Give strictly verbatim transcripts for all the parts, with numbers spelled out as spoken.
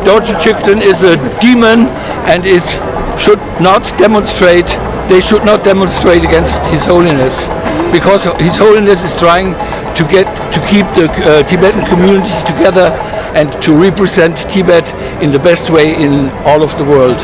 Dorje Shugden is a demon and is should not demonstrate, they should not demonstrate against His Holiness, because His Holiness is trying to get to keep the uh, Tibetan community together and to represent Tibet in the best way in all of the world.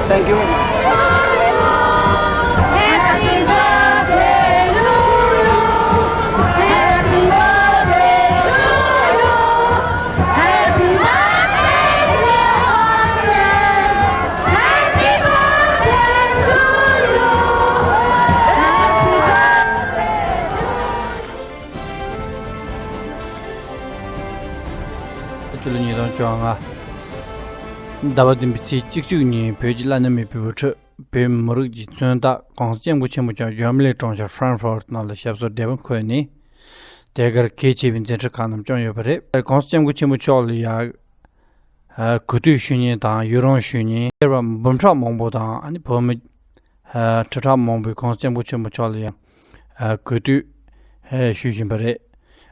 Thank you. ཕྱི་ལོ་ཉིས་སྟོང་བཅོ་ལྔ། ཟླ་བ་བདུན་པའི་ཚེས་གཅིག་བཅུ་ཉིན་བོད་ཀྱི་བླ་ན་མེད་པའི་དབུ་ཁྲིད་བོད་མི་རིགས་ཀྱི་མཚོན་རྟགས་༸གོང་ས་༸སྐྱབས་མགོན་ཆེན་པོ་མཆོག་འཇར་མ་ནིའི་གྲོང་ཁྱེར་ཧྥ་རན་ཧྥོར་ནང་ལ་ཞབས་སོར་བདེ་བར་འཁོད་ནས། དེ་གར་གལ་ཆེ་བའི་མཛད་འཕྲིན་ཁག་རྣམས་བསྐྱངས་ཡོད་པ་རེད། ༸གོང་ས་༸སྐྱབས་མགོན་ཆེན་པོ་མཆོག་ལ་ཡང་གུས་བཏུད་ཞུ་མཁན་དང་ཡུལ་རང་ཞུ་མཁན་སེར་བ་འབུམ་ཕྲག་མང་པོ་དང་ཨ་ནི་བོད་མི་ཁྲི་ཕྲག་མང་པོས་༸གོང་ས་༸སྐྱབས་མགོན་ཆེན་པོ་མཆོག་ལ་ཡང་གུས་བཏུད་ཞུ་བཞིན་པ་རེད།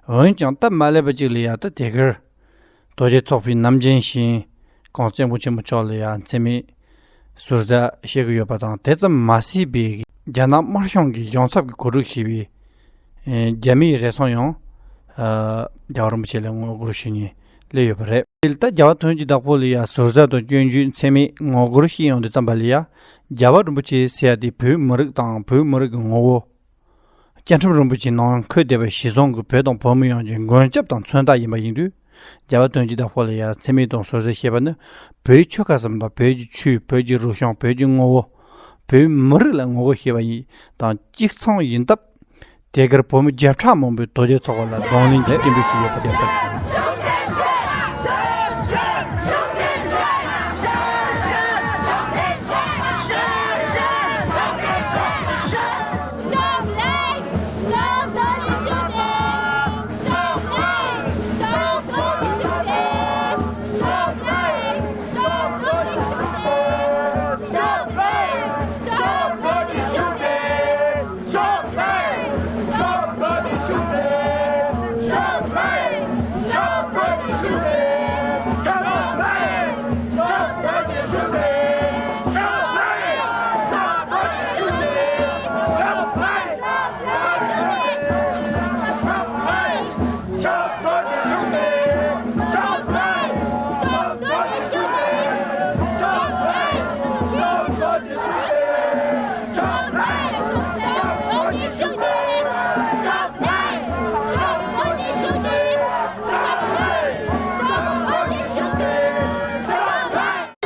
འོན་ཀྱང་སྟབས་མ་ལེགས་པ་ཅིག་ལ་ཡང་ད་དེ་གར་རྡོ་རྗེ་ཚོགས་པའི་ནམ་རྒྱུན་བཞིན་༸གོང་ས་༸སྐྱབས་མགོན་ཆེན་པོ་མཆོག་ལ་ཡང་མཚན་སྨད་ཟུར་ཟ་བྱེད་ཀྱི་ཡོད་པ་དང་། དེ་ཙམ་མ་ཟད་པའི་རྒྱ་ནག་དམར་གཞུང་གི་གཞུང་ཚབ་ཀྱི་གོ་སྒྲིག་བྱས་པའི་རྒྱ་མིའི་རེ་ཟུང་ཡང་རྒྱལ་བ་རིན་པོ་ཆེ་ལ་ངོ་རྒོལ་ཞུ་མཁན་སླེབས་ཡོད་པ་རེད། དེ་ལ་ད་རྒྱལ་བ་དོན་གྱི་བདག་པོ་ལ་ཡང་ཟུར་ཟ་དང་སྐྱོན་བརྗོད་མཚན་སྨད་ངོ་རྒོལ་བྱེད་ཡོང་དུས་ཙམ་པ་ལ་ཡང་རྒྱལ་བ་རིན་པོ་ཆེ་ཟེར་ཡ་དེ་བོད་མི་རིགས་དང་བོད་མི་རིགས་ཀྱི་ངོ་བོ། སྐྱབས་མགོན་རིན་པོ་ཆེའི་ནང་འཁོད་བསྡད་པའི་གཞི་བཟུང་གི་བོད་དང་བོད་མི་ཡོངས་ཀྱི་མགོན་སྐྱབས་དང་མཚོན་རྟགས་ཡིན་པ་ཡིན་དུས། རྒྱལ་བ་དོན་གྱི་བདག་པོ་ལ་ཡང་མཚན་སྨད་དང་ཟུར་ཟ་བྱེད་པ་ནི་བོད་ཆོལ་ཁ་གསུམ་དང་བོད་ཀྱི་ཆོས། བོད་ཀྱི་རིག་གཞུང་། བོད་ཀྱི་ངོ་བོ། བོད་མི་རིགས་ལ་ངོ་རྒོལ་བྱེད་པ་ཡིན་དང་གཅིག་མཚུངས་ཡིན་སྟབས། དེ་གར་བོད་མི་བརྒྱ་ཕྲག་མང་པོས་རྡོ་རྗེ་ཚོགས་པ་ལ་གདོང་ལེན་གྱི་སྐད་འབོད་ཞིག་ཡོད་པ་དེ་ལྟར།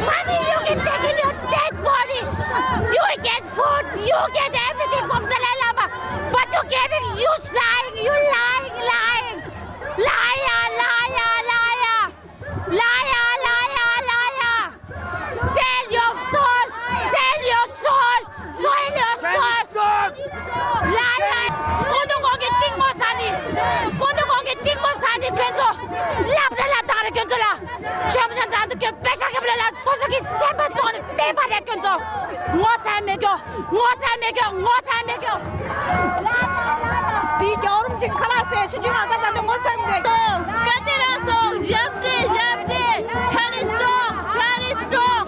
Money you can take in your dead body. You get food, you get everything from Dalai Lama. But you giving, you lying, you lying, lying. Liar, liar, liar. Liar, liar, liar. Sell your soul, sell your soul, sell your soul. Liar. ཀོང་ཏུ་ཀོང་གི་གཏིང་མོ་ཟ་ནི། ཀོང་ཏུ་ཀོང་གི་གཏིང་མོ་ཟ་ནི་ཁྱོད་ཚོ། ལབ་ར་ལ་དང་ར་ཁྱོད་ཚོ་ལ། ཆོམ་ཆ་དང་དུ་ཁྱོད་པེ་ཤ་ཁེ་བ་ལ་ལ་སོ་སོ་གི་སེམས་པ་བཙོང་ནི་དཔེ་བ་རེད་ཁྱོད་ཚོ། ངོ་ཚ་མེད་ཁྱོད། ངོ་ཚ་མེད་ཁྱོད། ངོ་ཚ་མེད་ཁྱོད། དེའི་རྒྱལ་བ་རིན་པོ་ཆེ་ཁ་ལག་ཟས་ཆུང་ཆུང་ང་ད་ད་ལྟ་ངོ་ཚ་མེད། སྐད་ཆ་རག་སོང་། ཞབས་འདྲེན་ཞབས་འདྲེན། Chinese stop, Chinese stop,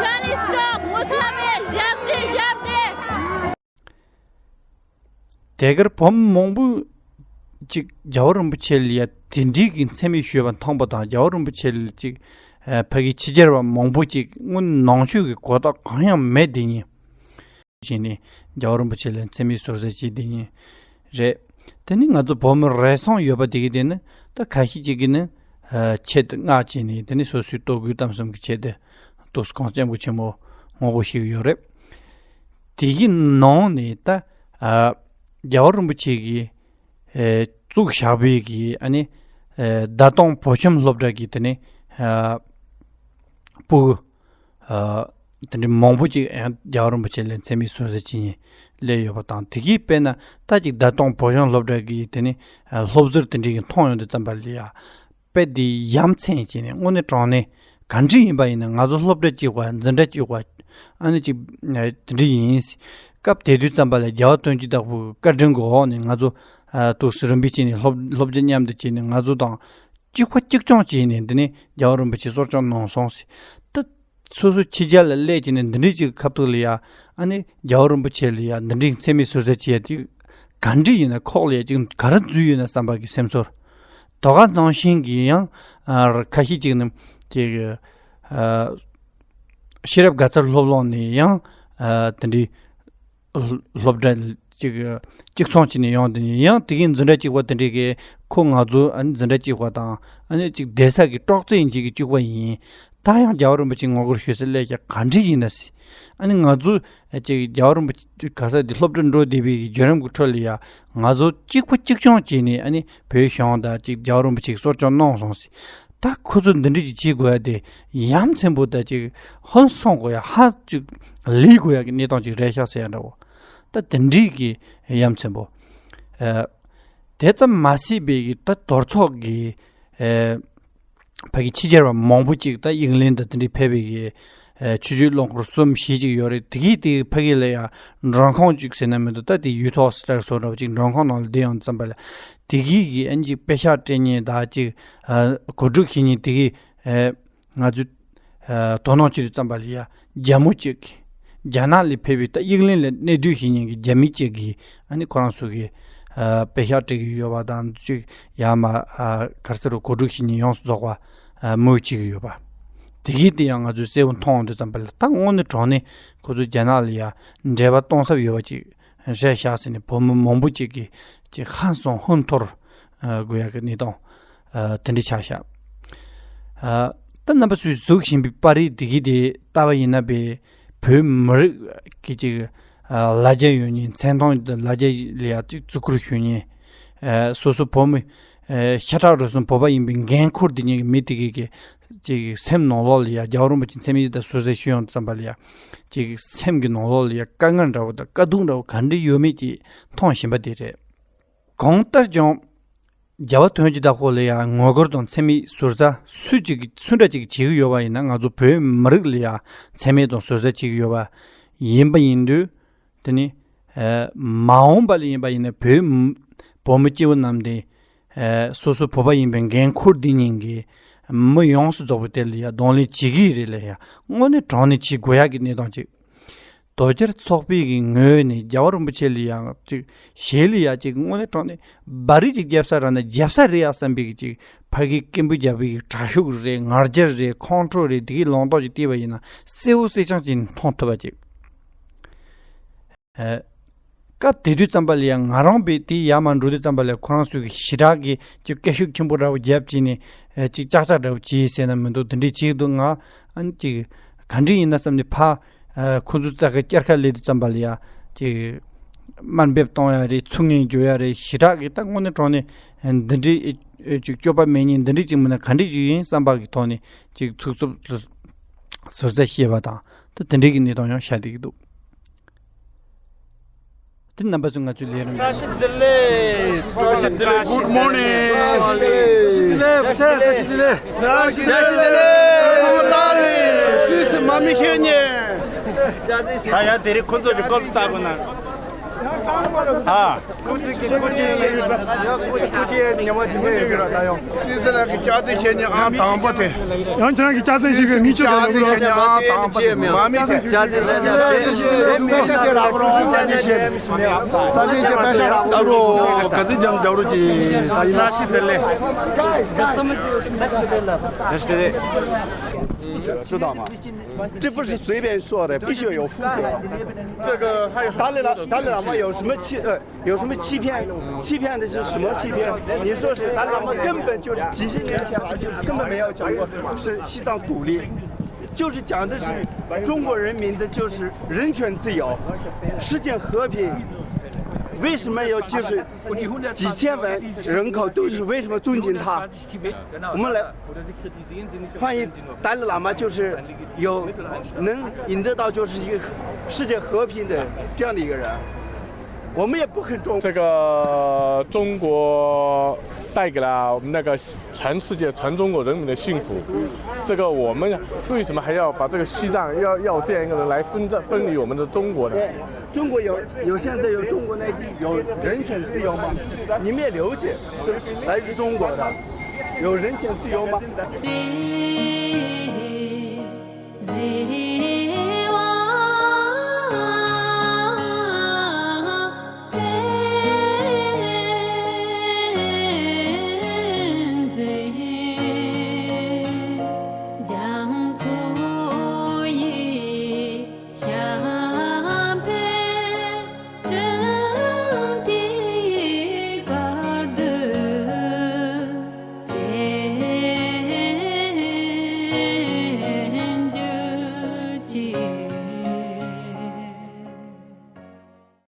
Chinese stop. ངོ་ཚ་མེད། ཞབས་འདྲེན་ཞབས་འདྲེན། དེ་གར་བོད་མི་མང་པོ་ཅིག་རྒྱལ་བ་རིན་པོ་ཆེ་ལ་ཡ་དེ་འདྲའི་གི་མཚན་སྨད་ཞུས་པ་མཐོང་པ་དང་། རྒྱལ་བ་རིན་པོ་ཆེ་ལ་ཅིག་ཨ་ཕ་གི་ཕྱི་རྒྱལ་བ་མང་པོ་ཅིག་དངོས་ནང་ཆོས་ཀྱི་གོ་རྟོགས་གང་ཡང་མེད་དེ་ཉིད་བྱས་ནས་རྒྱལ་བ་རིན་པོ་ཆེ་ལ་མཚན་སྨད་ཟུར་ཟ་བྱས་དེ་ཉིད་རེད། དེ་ནི་ང་ཚོ་བོད་མི་རེ་ཟུང་ཡོད་པ་དེ་གི་དེ་ནི་ད་ཁ་ཤས་ཅིག་གིས་ནི་ཨ་ཆེད་དུ་མངགས་བྱས་ནས་དེ་ནི་སོ་སོའི་ལྟོ་གོས་གཏམ་གསུམ་གྱི་ཆེད་དུ་ཏོག་ཙམ་གོང་ས་སྐྱབས་མགོན་ཆེན་པོ་ངོ་རྒོལ་བྱེད་ཀྱི་ཡོད་རེད། དེ་གི་ནང་ནས་ད་ཨ་རྒྱལ་བ་རིན་པོ་ཆེ་གིས་ཨེ་བཙུགས་བཞག་པའི་གི་ཨ་ནི་ཨེ་བརྡ་གཏོང་བོད་ཁྱིམ་སློབ་གྲྭ་གི་དེ་ནི་ཨ་སྤུ་གུ་ཨ་དེ་འདྲའི་མང་པོ་ཅིག་ཡང་རྒྱལ་བ་རིན་པོ་ཆེ་ལ་མཚན་སྨད་ཟུར་ཟ་བྱེད་མཁན་སླེབས་ཡོད་པ་དང་། དེ་གིས་དཔེར་ན་ད་ཅིག་བརྡ་གཏོང་བོད་ཁྱིམ་སློབ་གྲྭ་གི་དེ་ནི་ཨ་སློབ་ཟུར་དེ་འདྲའི་གི་མཐོང་ཡོང་དུས་ཙམ་པ་ལ་ཡ། དཔེ་འདི་ཡ་མཚན་བྱས་ནས་དངོས་གནས་དྲང་གནས་ག་འདྲ་ཡིན་པ་ཡིན་ན། ང་ཚོ་སློབ་གྲྭ་གཅིག་པ། འཛིན་གྲྭ་གཅིག་པ། ཨ་ནི་ཅིག་དེ་འདྲ་ཡིན། སྐབས་དེ་དུས་ཙམ་པ་ལ་རྒྱལ་བ་དོན་གྱི་བདག་པོའི་བཀའ་དྲིན་གྱི་འོག་ནས་ང་ཚོ་ཏོག་ཙམ་རིམ་པས་བྱས་ནས་སློབ་སློབ་སྦྱོང་མཉམ་དུ་བྱས་ནས། ང་ཚོ་དང་ གཅིག་པ་གཅིག་རྐྱང་བྱས་ནས་འདི་ནས་རྒྱལ་བ་རིན་པོ་ཆེ་གསོལ་ལྕམ་གནང་སོང་ཟེར། ད་སོ་སོ་ཕྱི་རྒྱལ་ལ་སླེབས་བྱས་ནས་འདི་འདྲའི་ཅིག་ཁ་ཐུག་ལ་ཡ། ཨ་ནི་རྒྱལ་བ་རིན་པོ་ཆེ་ལ་ཡ་འདི་འདྲའི་མཚན་སྨད་ཟུར་ཟ་བྱས་ཡ་དེ་ག་འདྲ་ཡིན་ན། ཁོག་ལ་ཡ་ཅིག་ག་རེ་འཛུལ་ཡོད་ན་བསམ་པ་གི་སེམས་ཚོར། དེ་ག་ནང་བཞིན་གྱི་ཡང་ཨ་ཁ་ཤས་ཅིག་ནི་ཅིག་ཨ་ཤེས་རབ་དགའ་ཚལ་སློབ་གླིང་ནས་ཡང་ཨ་དེ་འདྲའི་སློབ་སློབ་གྲྭ་ཅིག་གཅིག་མཚུངས་བྱས་ནས་ཡོང་དེ་ནས་ཡང་དེ་གའི་འཛིན་གྲྭ་གཅིག་པ་དེ་འདྲའི་གི་ཁོ་ང་ཚོ་ཨ་ནི་འཛིན་གྲྭ་གཅིག་པ་དང་ཨ་ནི་ཅིག་བསྡད་ས་གི་ཀྲོག་ཙེ་ཡིན་གཅིག་གི་གཅིག་པ་ཡིན། ད་ཡང་རྒྱལ་བ་རིན་པོ་ཆེ་ངོ་རྒོལ་ཞུ་སར་སླེབས་ཀྱང་ག་འདྲ་ཡིན་ན་ཟེར། ཨ་ནི་ང་ཚོ་ཅིག་རྒྱལ་བ་རིན་པོ་ཆེ་ག་ས་དེ་སློབ་གྲྭ་འགྲོ་བསྡད་པའི་གི་བརྒྱུད་རིམ་གྱི་ཁྲོད་ལ་ཡ་ང་ཚོ་གཅིག་པ་གཅིག་རྐྱང་བྱས་ནས་ཨ་ནི་བོད་གཞུང་དང་ཅིག་རྒྱལ་བ་རིན་པོ་ཆེ་གསོལ་ལྕམ་གནང་སོང་ཟེར། ད་ཁོ་ཚོ་འདི་འདྲ་ཅིག་བྱེད་དགོས་ཡ་དེ་ཡ་མཚན་པོ་དང་ཅིག་ཧང་སང་དགོས་ཡ། ཧ་ཅིག་ལས་དགོས་ཡ་གི་གནས་སྟངས་ཅིག་རེད་ཤག་ཟེར་ཡ་འདྲ་བོ། ད་དེ་འདྲའི་གི་ཡ་མཚན་པོ། ཨ་དེ་ཙམ་མ་ཟད་པའི་གི་ད་དོལ་ཚོགས་ཀྱི་ཨ་ཕ་གི་ཕྱི་གྱར་བ་མང་པོ་ཅིག་ད་དབྱིན་ལན་དང་དེ་འདྲའི་ཕེབས་པའི་གི་ཨ་ཆོས་བརྒྱུད་སློབ་འཁོར་གསུམ་བཞི་ཅིག་ཡོད་རེད། དེ་གི་དེ་ཕ་གི་ལ་ཡ་མགྲོན་ཁང་ཅིག་ཟེར་ན་མི་འདུག་ད་དེ་ཡུལ་ཐོག་སི་ཊར་སོགས་འདྲ་བོ་ཅིག་མགྲོན་ཁང་ནང་ལ་བསྡད་ཡོང་ཙམ་པ་ལ། དེ་གི་གི་ཨ་ནི་ཅིག་དཔེ་ཤག་སྤྲད་མཁན་དང་ཅིག་ཨ་གོ་སྒྲིག་བྱེད་མཁན་དེ་གི་ཨ་ང་ཚོས་ཨ་དོ་སྣང་བྱེད་དུས་ཙམ་པ་ལ་ཡ་རྒྱ་མོ་གཅིག་གིས། རྒྱ་ནག་ལ་ཕེབས་པའི་ད་དབྱིན་ལན་ལ་གནས་སྡོད་བྱེད་མཁན་གྱི་རྒྱ་མི་གཅིག་གིས་ཨ་ནི་ཁོ་རང་ཚོ་གི་ཨ་དཔེ་ཤག་སྤྲད་ཀྱི་ཡོད་པ་དང་ཅིག་ཡར་མར་ཨ་ག་རེ་ཟེར་རོ། གོ་སྒྲིག་བྱེད་མཁན་ཡོངས་སུ་རྫོགས་པ་ཨ་མོས་བྱེད་ཀྱི་ཡོད་པ། དེ་གི་དེ་ཡང་ང་ཚོས་གསལ་པོ་མཐོང་ཡོང་དུས་ཙམ་པ་ལ་ད་དངོས་གནས་དྲང་གནས་ཁོ་ཚོ་རྒྱ་ནག་ལ་ཡ་འབྲེལ་བ་གཏོང་ས་ཡོད་པ་ཅིག་རེད་ཤག་ཟེར་ནས་བོད་མི་མང་པོ་ཅིག་གིས་ཅིག་ཧང་སང་ཧོན་ཐོར་ཨ་དགོས་ཡག་གི་གནས་སྟངས་ཨ་དེ་འདྲ་ཆགས་ཤག་ཨ་ད་རྣམ་པ་ཚོས་གཟིགས་བཞིན་པའི་པར་རིས་འདི་གི་དེ་ལྟ་བ་ཡིན་ན། བོད་མི་རིགས་ཀྱི་ཅིག་ཨ་ལ་རྒྱ་ཡོད་མཁན། མཚན་མཐོང་ལ་རྒྱ་ལ་ཡ་ཅིག་བརྩི་བཀུར་ཞུ་མཁན། ཨ་སོ་སོ་བོད་མི་ཨ་ཤ་ཁྲག་རུས་གསུམ་བོད་པ་ཡིན་པའི་འགན་འཁུར་བསྡད་མཁན་གྱི་མི་དེ་གི་གི་ཅིག་སེམས་ནང་ལོགས་ལ་ཡ་རྒྱལ་བ་རིན་པོ་ཆེ་མཚན་སྨད་དང་ཟུར་ཟ་ཞུ་ཡོང་ཙམ་པ་ལ་ཡ་ཅིག་སེམས་ཀྱི་ནང་ལོགས་ལ་ཡ་དཀའ་ངལ་འདྲ་བོ་དང་དཀའ་སྡུག་འདྲ་བོ་ག་འདྲ་ཡོད་མེད་ཅིག་མཐོང་བཞིན་པ་དེ་རེད། གང་ལྟར་ཀྱང་རྒྱལ་བ་དོན་གྱི་བདག་པོ་ལ་ཡ་ངོ་རྒོལ་དང་མཚན་སྨད་ཟུར་ཟ་སུ་གཅིག་གིས་སུ་འདྲ་ཅིག་བྱེད་ཀྱི་ཡོད་པ་ཡིན་ན། ང་ཚོ་བོད་མི་རིགས་ལ་ཡ་མཚན་སྨད་དང་ཟུར་ཟ་བྱེད་ཀྱི་ཡོད་པ་ཡིན་པ་ཡིན་དུས། དེ་ནི་ཨ་མ་འོངས་པ་ལ་ཡིན་པ་ཡིན་ན་བོད་མི་བོད་མི་སྐྱེ་བོ་རྣམས་དེ་ཨ་སོ་སོ་བོད་པ་ཡིན་པའི་འགན་འཁུར་བསྡད་མཁན་གྱི་མི་ཡོངས་སུ་རྫོགས་པ་དེ་ལ་ཡ་གདོང་ལེན་བྱེད་ཀྱི་རེད་ལ་ཡ། དངོས་གནས་དྲང་གནས་བྱེད་དགོས་ཡག་གི་གནས་སྟངས་ཅིག་དོལ་རྒྱལ་ཚོགས་པའི་གི་ངོས་ནས་རྒྱལ་བ་རིན་པོ་ཆེ་ལ་ཡང་ཅིག་ཞལ་ལ་ཡ་ཅིག་དངོས་གནས་དྲང་གནས་སྦ་རི་ཅིག་རྒྱབ་ས་རག་ན་རྒྱབ་ས་རེད་ཡ་བསམ་པའི་གི་ཅིག་ཕ་གི་སྐད་འབོད་རྒྱག་པའི་གི་དྲག་ཤུགས་རེད། ང་རྒྱལ་རེད། ཁོང་ཁྲོ་རེད། དེ་གི་ལངས་སྟངས་ཅིག་བལྟས་པ་ཡིན་ན་གསལ་པོ་གསལ་རྐྱང་ཅིག་མཐོང་ཐུབ་པ་ཅིག་ཨ་སྐབས་དེ་དུས་ཙམ་པ་ལ་ཡང་ང་རང་བས་དེ་ཡར་མར་འགྲོ་དུས་ཙམ་པ་ལ་ཁོ་རང་ཚོས་གི་ཞེ་དྲག་གི་ཅིག་སྐད་ཤུགས་ཆེན་པོ་འདྲ་བོ་བརྒྱབ་བྱས་ནས་ཨ་ཅིག་ཅག་ཅག་འདྲ་བོ་བྱས་ཟེར་ན་མི་འདུག་དེ་འདྲས་བྱས་འདུག་ང་ཨ་ནི་ཅིག་ག་འདྲས་ཡིན་ན་བསམ་ནས་ཕར་ཨ་ཁོ་ཚོའི་རྩ་ཁ་སྐྱར་ཁ་སླེབས་དུས་ཙམ་པ་ལ་ཡ་ཅིག་དམའ་འབེབས་གཏོང་ཡ་རེད། ཚུར་ངན་བརྗོད་ཡ་རེད། ཞེ་དྲག་གི་ད་དངོས་གནས་དྲང་གནས་འདི་འདྲའི་ཨེ་ཨེ་ཅིག་སྤྱོད་པ་མེད་མཁན་འདི་འདྲའི་ཅིག་མིན་ན་ག་འདྲས་ཅིག་ཡིན་བསམ་པ་གི་ཐོག་ནས་ཅིག་ཚུགས་ཚུགས་ཟུར་ཟ་བཤད་པ་དང་། ད་དེ་འདྲའི་གི་གནས་སྟངས་ཡང་ཤར་བསྡད་ཀྱི་འདུག་དེ་རྣམ་པ་ཚོ་ང་ཚོའི་ལས་རིམ། བཀྲ་ཤིས་བདེ་ལེགས། བཀྲ་ཤིས་བདེ་ལེགས། Good morning. བཀྲ་ཤིས་བདེ་ལེགས། བཀྲ་ཤིས་བདེ་ལེགས། བཀྲ་ཤིས་བདེ་ལེགས། ད་ཡང་དེ་རིང་ཁོ་ཚོ་གི་སྐོར་ལྟ་དགོས་ན། ཨ། ཁོ་ཚོ་གི་ཁོ་ཚོ་གི་ཁོ་ཚོ་གི་ཉེ་བ་དེ་ནས་ཡོད་ར་ད་ཡང་། སྲིད་ཟེར་ལ་གི་ལྕགས་རྩི་བྱས་ནས་ཨང་དང་པོ་དེ། ཡང་ཁྱེད་རང་གི་ལྕགས་རྩི་ཞིག་གི་མི་ཆོག་གི་ལོ་རྒྱུས་ཨང་དང་པོ་དེ། མ་མི་དེ། ལྕགས་རྩི་བྱས་ནས་དེ་མི་ཤ་དེ་རག་རོགས་ལྕགས་རྩི་བྱས་ནས། ས་ཆེན་ཞེས་པའི་ཤ་རག་རོགས། ད་རོ་ག་ཚི་ཇམ་ད་རོ་ཅི། བཀྲ་ཤིས་བདེ་ལེགས། བཀྲ་ཤིས་བདེ་ལེགས། 这不是随便说的，必须要有负责。这个还有达赖喇，达赖喇嘛有什么欺，呃，有什么欺骗？欺骗的是什么欺骗？你说是达赖喇嘛根本就是几十年前了，就是根本没有讲过是西藏独立，就是讲的是中国人民的就是人权自由、世界和平。为什么要就是几千万人口都是为什么尊敬他？我们来翻译达赖喇嘛就是有能引得到就是一个世界和平的这样的一个人，我们也不肯中。这个中国带给了我们那个全世界全中国人民的幸福，这个我们为什么还要把这个西藏要要这样一个人来分分离我们的中国呢？对，中国有有现在有中国内地有人权自由吗？你们也了解，是来自中国的。有人情自由吗？